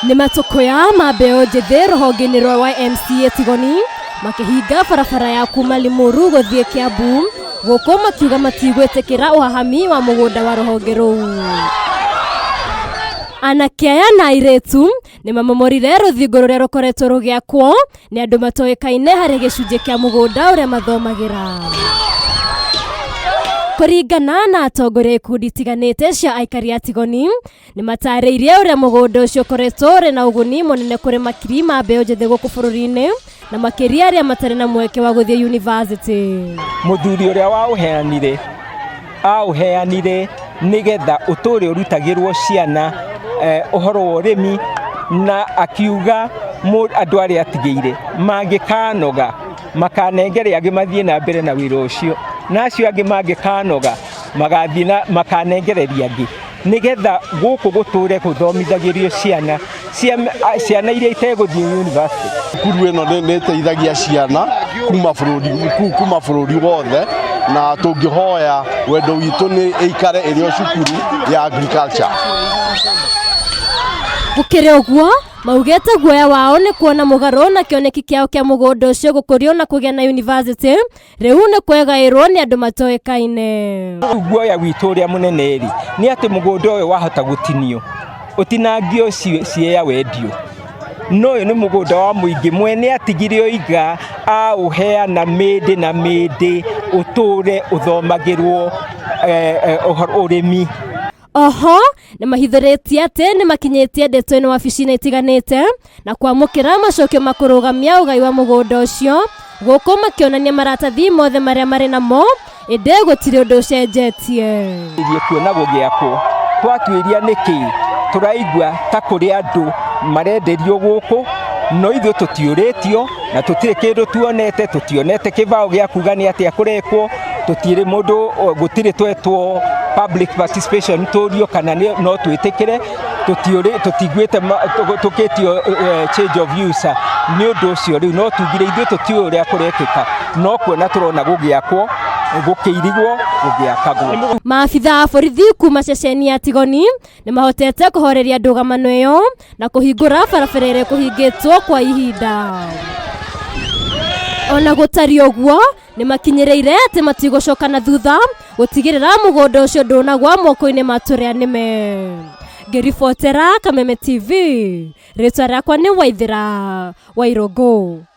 Nĩ matũkũya ma mbeũ njĩthĩ rũhonge-inĩ rwa YMCA Tigoni makĩhinga barabara ya kuma Limuru gũthiĩ Kiambu gũkũ makiuga matigwĩtĩkĩra ũhahami wa mũgũnda wa rũhonge rũu. Anake aya na airĩtu nĩ mamomorire rũthingo rũrĩa rũkoretwo rũgĩakwo nĩ andũ matoĩkaine harĩ gĩcunjĩ kĩa mũgũnda ũrĩa mathomagĩra. Kũringana na atongoria a ikundi itiganĩte cia aikari a Tigoni, nĩ matarĩirie ũrĩa mũgũnda ũcio ũkoretwo ũrĩ na ũguni mũnene kũrĩ makiri ma mbeũ njĩthĩ gũkũ bũrũri-inĩ na makĩria arĩa matarĩ na mweke wa gũthiĩ yunivasĩtĩ. Mũthuri ũrĩa waũheanire aũheanire nĩgetha ũtũre ũrutagĩrwo ciana eh, ũhoro wa ũrĩmi na akiuga andũ arĩa atigĩire mangĩkanoga makanengere angĩ mathiĩ na mbere na wĩra ũcio na acio angĩ mangĩkanoga magathiĩ na makanengereria angĩ nĩgetha gũkũ gũtũre gũthomithagĩrio ciana ciana iria itegũthiĩ university. Cukuru ĩno nĩ ĩteithagia ciana kuma bũrũri kuma bũrũri wothe na tũngĩhoya wendo witũ nĩ ĩikare ĩrĩ o cukuru ya agriculture. Gũkĩrĩ ũguo, maugĩte guoya wao nĩ kuona mũgarũ na kĩoneki kĩao kĩa mũgũnda ũcio gũkũrio na kũgĩa na yunivasĩtĩ rĩu nĩ kwegaĩrwo nĩ andũ matoĩkaine. Guoya witũ ũrĩa mũnene rĩ nĩ atĩ mũgũnda ũyũ wahota gũtinio ũtinangio ciea wendio no ũyũ nĩ mũgũnda wa mũingĩ mwene atigire oiga aũheana mĩndĩ na mĩndĩ ũtũre ũthomagĩrwo eh, eh, ũrĩmi. Oho nĩmahithũrĩtie atĩ nĩmakinyĩtie ndeto ĩno wabici-inĩ itiganĩte na kwamũkĩra macokio ma kũrũgamia ũgai wa mũgũnda ũcio gũkũ makĩonania maratathi mothe marĩa marĩ namo ĩndĩ gũtirĩ ũndũ ũcenjetie. Ithuĩ kuona gũgĩakwo twatuĩria nĩkĩ tũraigua ta kũrĩ andũ marenderio gũkũ no ithuĩ tũtiũrĩtio na tũtirĩ kĩndũ tuonete tũtionete kĩbaũ gĩa kuga nĩ atĩa kũrekwo tũtirĩ mũndũ gũtirĩ twetwo public participation tũrio kana no twĩtĩkĩre tũtiũrĩ tũtiguĩte tũkĩtio change of use nĩ ũndũ ũcio rĩu no tugire ithuĩ tũtiũĩ ũrĩa kũrekĩka no kuona tũrona gũgĩakwo gũkĩirigwo gũgĩakagwo. Maabitha a borithi kuma ceceni ya Tigoni nĩ mahotete kũhoreria ndũgamano ĩyo na kũhingũra barabara ĩrĩa ĩkũhingĩtwo kwa ihinda. Ona gũtariĩ ũguo, nĩ makinyĩrĩire atĩ matigũcoka na thutha gũtigĩrĩra mũgũnda ũcio ndũnagwa moko-inĩ ma tũrĩa nĩme. Ngĩribotera Kameme TV, rĩtwa rĩakwa nĩ Waithĩra Wairũngũ.